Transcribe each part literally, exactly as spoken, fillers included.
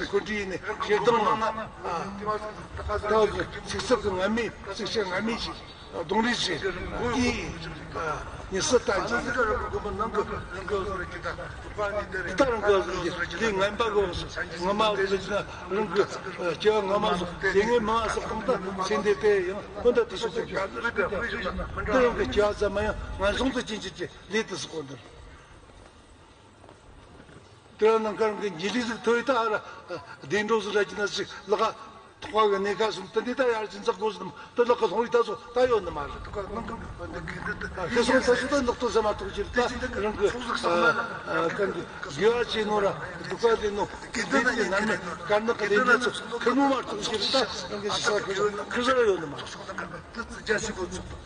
འཁོན་འཁྲི་ཡིན་ནས་ཞེ་སྡང་ནང་ད་ཚིག་ཚབ་ཀྱི་ངན་སྨྲས་ཚིག་བཤད་ངན་སྨྲས་ཤིག་གདོང་རིས་ཤིག་གིས་ཉི་ཟེར་ལྟ་ཅི་ཟེར་ནང་གི་ནང་གི་ནང་གི་བཟོ་རེ་ཅི་ད་ད་རང་གི་བཟོ་རེ་ཅི་ལས་ངན་པ་གི་ངན་མ་གི་ཟེར་ན་རང་གི་སྐྱེ་བ་ངན་མ་སོགས་དེ་ངན་མ་སོགས་དང་ད་ཚེ་འདི་དེ་ཡང་ཁོ་ད་དེ་སོགས་ཀྱི་ག་ཟེར་རེ་ད་འདི་རང་གི་སྐྱེ་བ་ཙམ་མ་ཡང་ངན་སོང་དུ་ཕྱིན་ཕྱིན་གྱི་ལས་དེ་སོགས་གོ་འདིར། དེ་ལ་ནང་ཁར་གི་འཇིགས་ལས་ཟིག་ཐོས་ད་ཨ་ར་བདེ་འགྲོ་ཟིག་ར་ཅི་ན་ཟིག་ལག་ཐོག་ག་གི་གནས་ཁ་སོང་དེ་འདི་ད་ཡར་ཅི་འཛག་དགོས་ཟིག་དེ་ལག་གི་ལྷུང་རིགས་ད་སོ་ད་ཡོད་ནི་མ་རེད། ཐོག་ག་ནང་གི་ཤི་སོང་ས་སུ་ད་ནག་ཏུ་ཟ་མ་ཐོག་ཅིར་ད་རང་གི་ཨ་གང་གི་དགེ་བ་བྱས་ནོ་ར་སྡིག་པ་ལས་ནོ་དེ་དེ་ནར་མེད་དཀར་ནག་གི་ལས་འབྲས་ཚོ་ཁུར་མོ་མ་ཐོག་ཅིར་ད་རང་གི་ཤི་ས་ཁུར་ཁུར་ཟ་ར་ཡོད་ནི་མ་རེད།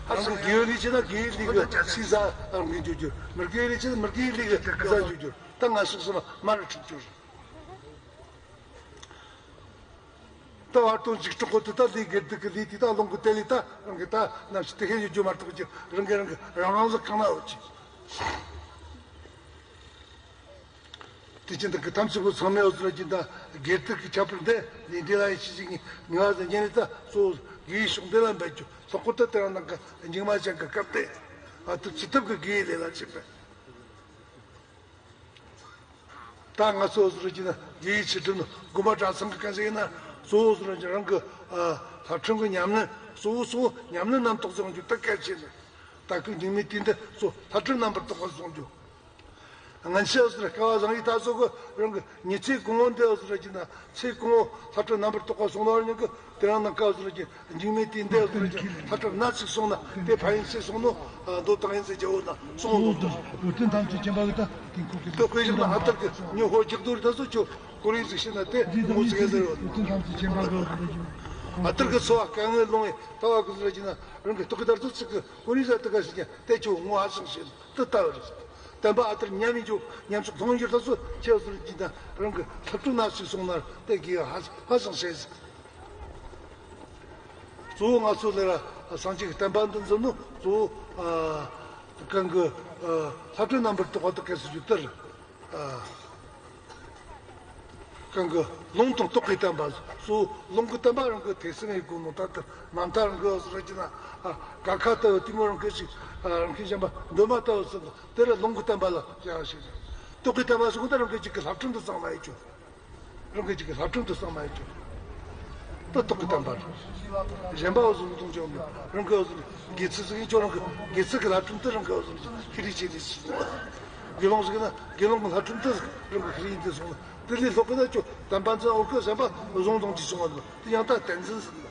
ཨ་ཚོ་དགེ་བའི་ལས་བྱེད་ན་དགེ་བའི་ལས་ཀྱི་ཚིག་ཟ་རང་གིས་འཇུ་རྒྱུ། མི་དགེ་བའི་ལས་བྱེད་ན་མི་དགེ་བའི་ལས་ཀྱི་ཟ་འཇུ་རྒྱུ། ད་ང་སོགས་སུ་མ་ར་འཁྲིད་རྒྱུ་རེད། ད་བར་དོ་འཇིགས་སྐྲག་གོ་དུ་ད་ལས་དགེ་སྡིག་གི་ལས་དེ་ད་ལོང་གི་དེ་ལས་ད་རང་གི་ད་ནམ་ཞིག་དེ་ཧེ་ཡོད་རྒྱུ་མ་གཏོགས་ཀྱི་རང་གི་རང་གི་རང་རང་ལ་གང་ན་ཡོད་ཀྱི། དེ་ཅི་འདི་གི་ཐམས་ཅད་པོ་ཚང་མའི་འོ་ཚོད་ཀྱི་ད་དགེ་སྡིག་གི་ཁྱད་པར་འདི་ལས་འདི་ལ་ཡི་ཤི་ཞིག་ངེས་པ་དང་ཉེ་ནས་ད་གཙོ་བོ་དགེ་བའི་ཕྱོགས་འདི་ལ་འབད་རྒྱུ། ལྷག་པར་དུ་དེ་རང་ནང་གི་སྙིགས་མ་ཅན་གྱི་སྐབས་དེ་ཨ་ཐུབ་ཅི་ཐུབ་ཀྱི་དགེ་བའི་ལས་ལ་བྱེད་པས། ད་ང་ཚོ་འོ་ཚོད་ཀྱི་ན་དགེ་བའི་ཆོས་སྒྲུབ་ནི་དགོན་པ་གྲྭ་ཚང་གི་གང་ཞིག་ཡིན་ན་གཙོ་བོ་འོ་ཚོད་ཀྱི་རང་གི་ལྷ་ཁྲིམས་ཀྱི་ཉམས་ལེན་གཙོ་བོ་གཙོ་བོ་ཉམས་ལེན་རྣམ་རྟོག་བཟང་རྒྱུ་ད་གལ་ཆེ་ནི། ད་ཁོས་སྙིགས་མའི་དུས་འདི་གཙོ་ལྷ་ཁྲིམས་རྣམ་པར་དག་པ་བཟང་རྒྱུ། སྔན་ཆད་འོ་ཚོད་སྐལ་བ་བཟང་ཡིག་ད་སོ་གི་རང་གི་ཉི་ཚེ་གང་བོ་འདི་འོ་ཚོད་ཀྱི་ན་ཚེ་གང་བོ་ལྷ་ཁྲིམས་རྣམ་པར་དག་པ་སོང་ནོ་ར་ཉིན་གི་དེ་རང་ནང་སྐལ་འོ་ཚོད་ཀྱི་སྙིགས་མའི་དུས་འདི་འོ་ཚོད་ཀྱི་ལྷ་ཁྲིམས་སྣ་ཚོགས་སོང་ན་དེ་ཕན་ཡོན་ཆེ་སོང་ནོ་མདོ་དང་ཡིན་ཟེར་རྒྱ་བོ་ན་སོང་ནོ་འདི་རུ་དོན་ཐམས་ཅད་མཁྱེན་པ་གི་ད་དེ་ཁོ་གི་དོ་དཔེ་བཞག་ན་ཨ་ཐར་གི་ཉོ་ཧོ་རྒྱག་དུ་རི་ད་སོ་ཁྱོད་ཀོ་རིན་ཟིག་ཤི་ན་དེ་ངོ་ཚ་གི་ཟེར་ཡོད། ཨ་ཐར་གི་འཚོ་བ་དཀའ་ངལ་སློང་བའི་ལྟ་བ་གི་ཟེར་གྱི་ན་རང་གི་སྟོབས་ཀྱི་དར་ཚོ་ཚིག་གི་ཀོ་རིན་ཟ་དུ་ག་ཟེར་གྱི་དེ་ཁྱོད་ངོ་ཧ་ཅང་ཤེས་དུ་ལྟ་བ་རེད། བསྟན་པ་ཨ་ཐར་ཉམས་ཡིན་རྒྱུ་ཉམས་སུ་ཐོང་རྒྱུ་ལྟ་ཚོ་ཁྱེད་ཟེར་གྱི་ན་རང་གི་ལྷ་ཁྲིམས་སྣ་ཚོགས་སོང་ན་དེ་གི་ཧ་ཧ་ཅང་ཤེས། གཙོ་བོ་ང་ཚོ་ལས་ར་སངས་རྒྱས་ཀྱི་བསྟན་པ་འདི་འཛིན་ནོ་གཙོ་བོ་ཨ་གང་གི་ཨ་ལྷ་ཁྲིམས་རྣམ་པར་དག་པ་དག་གལ་སྲིད་རྒྱུ་དེར་ཨ་གང་གི་ལུང་དང་རྟོགས་པའི་བསྟན་པ་གཙོ་བོ་ལུང་གི་བསྟན་པ་རང་གི་ཐེག་སེ་མའི་སྒོ་ནོ་ད་ལྟར་རྣམ་ཐར་རང་གི་འོ་ཟེར་གྱི་ན་ཨ་ག་ཁ་ལྟ་བུ་གཏི་མུག་རང་གི་ཞིག་ཨ་རང་གི་གཞན་པ་འདོད་མ་ལྟ་བུ་ཟེར་དེ་ར་ལུང་གི་བསྟན་པ་ལ་བྱ་བ་ཞིག་རེད། རྟོགས་པའི་བསྟན་པ་ཟེར་གོ་ད་རང་གི་ཅིག་གི་ལྷ་ཁྲིམས་དུ་གཙང་མ་ཡིན་ཀྱང་། རང་གི་ཅིག་གི་ལྷ་ཁྲིམས་དུ་གཙང་མ་ཡིན་ཀྱང་། ད་རྟོགས་ཀྱི་བསྟན་པ་རེད། གཞན་པ་འོ་བཟུང་གཏོང་ཀྱང་མེད། རང་གི་འོ་བཟུང་དགེ་ཚུལ་ཟིག་ཡིན་ཀྱང་རང་གི་དགེ་ཚུལ་གྱི་ལྷ་ཁྲིམས་དུ་རང་གི་འོ་བཟུང་ཤི་རི་ཆེ་ནི་སོང་། དགེ་སློང་ཟིག་ན་དགེ་སློང་གི་ལྷ་ཁྲིམས་དུ་རང་གི་ཤི་རི་ཡིན་དུ་སོང་ན་དེ་ལས་ལྷག་པ་ན་ཅོ་བསྟན་པ་འཛིན་འོ་གི་གཞན་པ་བཟུང་གཏོང་གྱི་བྱུང་བ་ནི་དེ་ཡང་ད་བསྟན་འཛིན་ཟིག་ལ།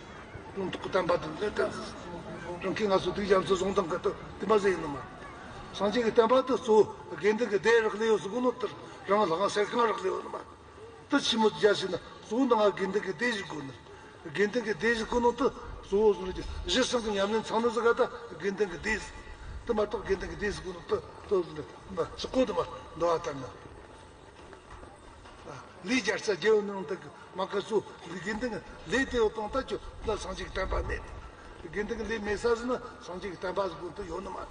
རང་རྟོགས་ཀྱི་བསྟན་པ་དུ་འཛིན་བསྟན་འཛིན་ཟིག་རང་གི་ང་ཚོ་དུས་རྒྱ་མཚོ་བཟུང་གཏོང་གི་དུ་དེ་མ་ཟེར་ཡིན་ནི་མ། སངས་རྒྱས་ཀྱི་བསྟན་པ་དུ་གཙོ་བོ་དགེ་འདུན་གྱི་སྡེ་རག་ལས་ཡོད་ཟེར་གོ་ནོ་དེར་རང་ལྷ་ཁང་གསེར་ཁང་རག་ལས་ཡོད་ནི་མ། དུ་ཆི་མོ་རྒྱ་ཞིག་ན་གཙོ་བོ་ནང་དགེ་འདུན་གྱི་སྡེ་ཞིག་དགོས་ནི། དགེ་འདུན་གྱི་སྡེ་ཞིག་དགོས་ནོ་དུ་གཙོ་བོ་ཟེར་གྱི་གཞི་བསྲང་གི་ཉམས་ལེན་ཚང་ནོ་ཟིག་ག་ད་དགེ་འདུན་གྱི་སྡེ་ཟེར། དུ་མ་གཏོགས་དགེ་འདུན་གྱི་སྡེ་ཟེར་གོ་ནོ་དུ་དུ་ཟེར་ནི་ན་ཅི་གོ་དུ་མ་འདོ་བ་ལྟར་ན། ལས་རྒྱལ་ས་རྒྱལ་བའི་ནང་དུ་མ་ཁ་སུ་དགེ་འདུན་གྱི་ལས་དེ་ཡོད་དང་ད་ཅོ་ད་སངས་རྒྱས་ཀྱི་བསྟན་པ་གནས། དགེ་འདུན་གྱི་ལས་མེད་ས་ཟིག་ན་སངས་རྒྱས་ཀྱི་བསྟན་པ་ཟིག་གོ་དུ་ཡོད་ནི་མ་རེད།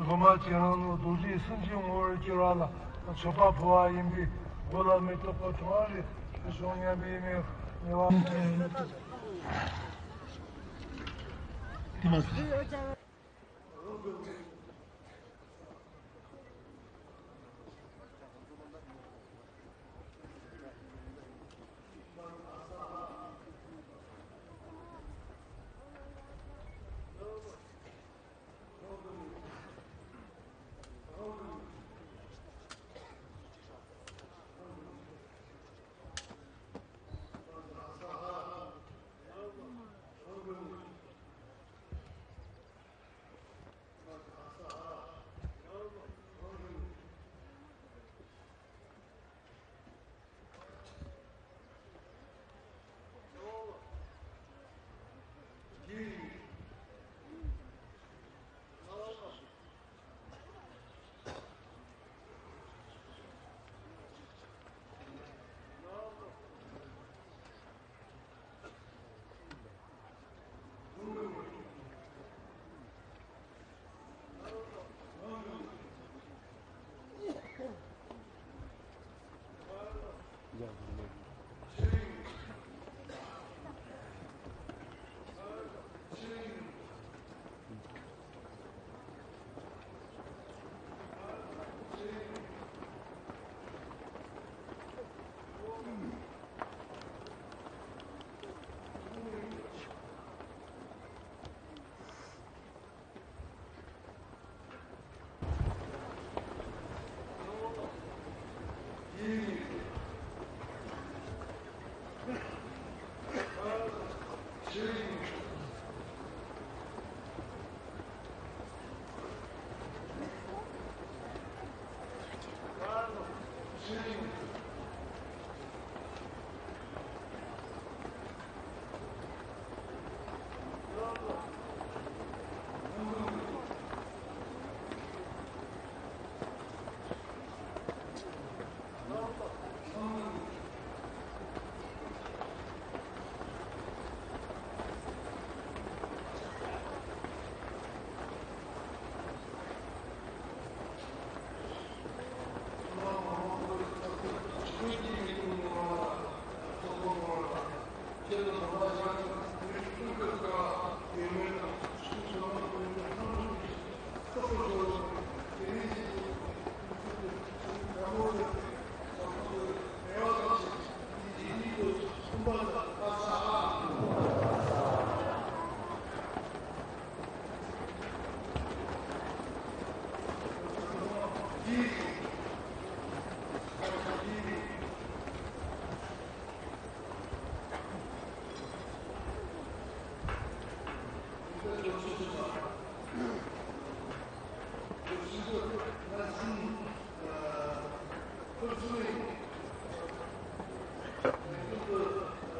སློབ་མ་ཁྱེད་རང་ནི་རྡོ་རྗེ་སེམས་ཅན་ངོ་བོར་གྱུར་པ་ལ་མཆོད་པ་ཕུལ་བ་ཡིན་པས་སྒོ་ལ་མེ་ཏོག་གི་ཕྲེང་བ་ལས་བྱུང་སྙམ་པའི་ངེས་པ། དེ་མ་ཟད།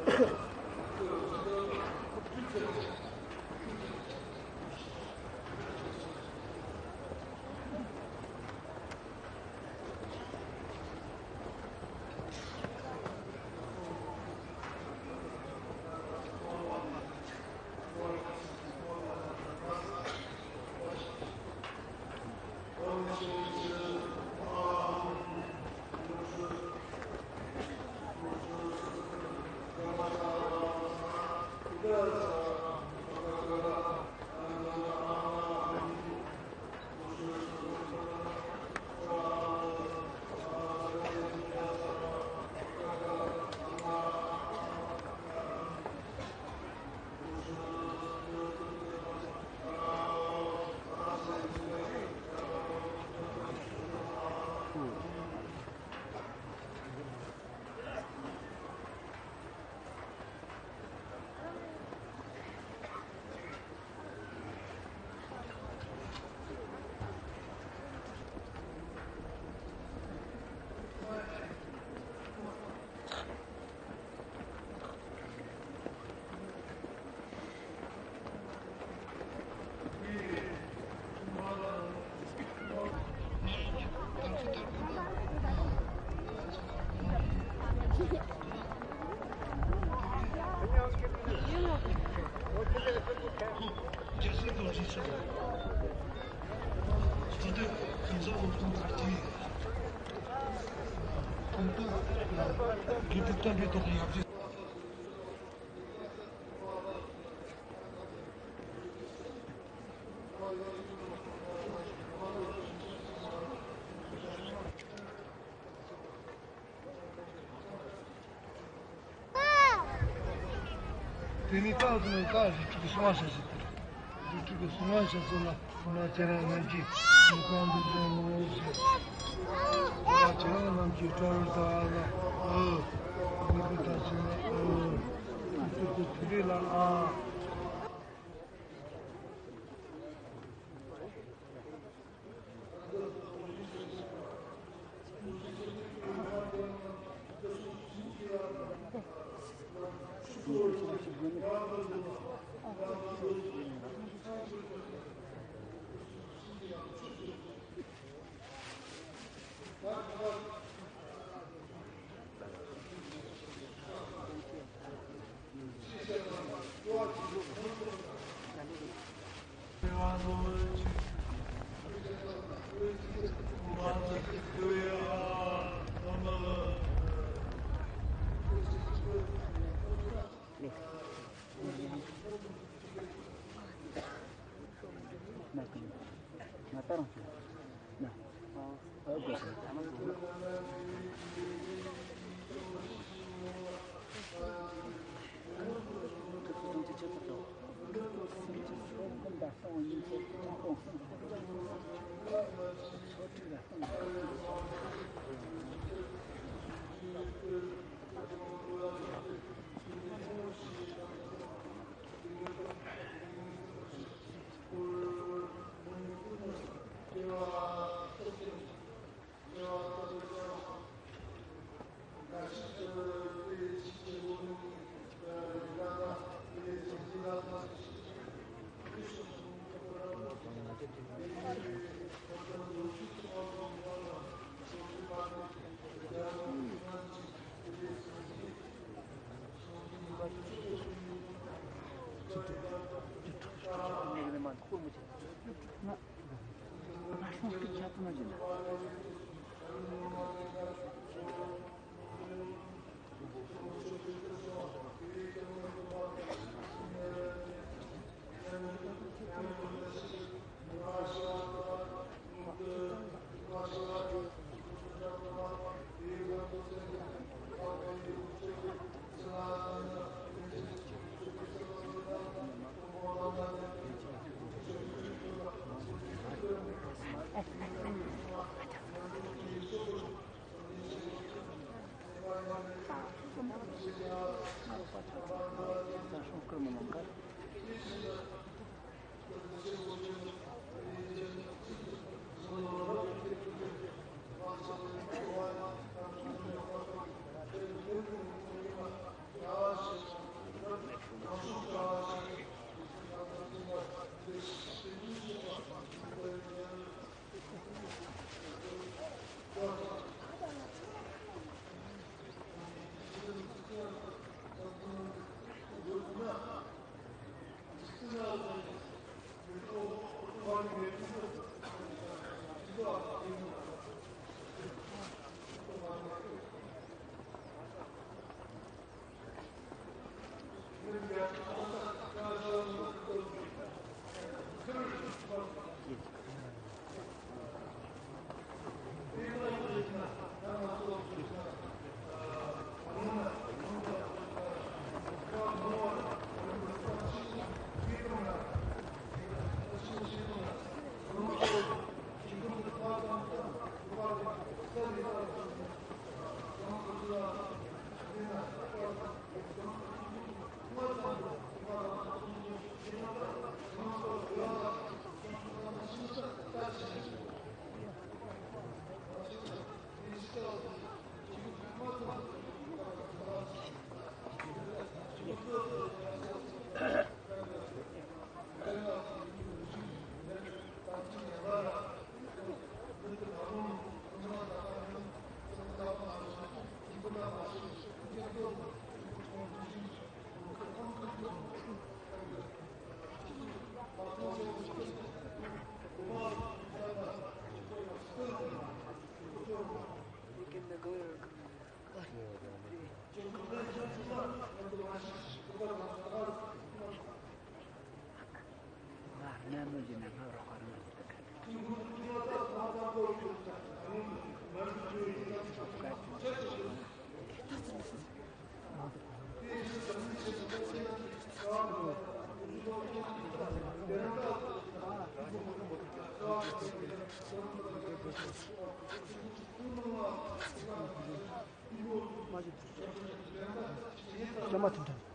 དེ་ནས་རྟགས་དང་རྟགས་རིགས་དྲུག་གི་སྲུང་བ་བྱ་ཞིང་། རིགས་དྲུག་གི་སྲུང་བ་བྱ་ཚུལ་ལ་སྲུང་མ་ཁྱེད་རང་རྣམས་ཀྱིས་མི་གང་འདུ་འཛོམས་ངོ་བོ་ཞེས། སྲུང་མ་ཁྱེད་རང་རྣམས་ཀྱིས་སྤྲ་བར་བལྟ་བ་ལ་ཨོ། མི་གི་ད་ཕྱིན་ན་ཨོ། དུས་དུས་ཀྱི་ཐིག་ལེ་ལ་ཨ། བླ་མ་དོན་དྲན།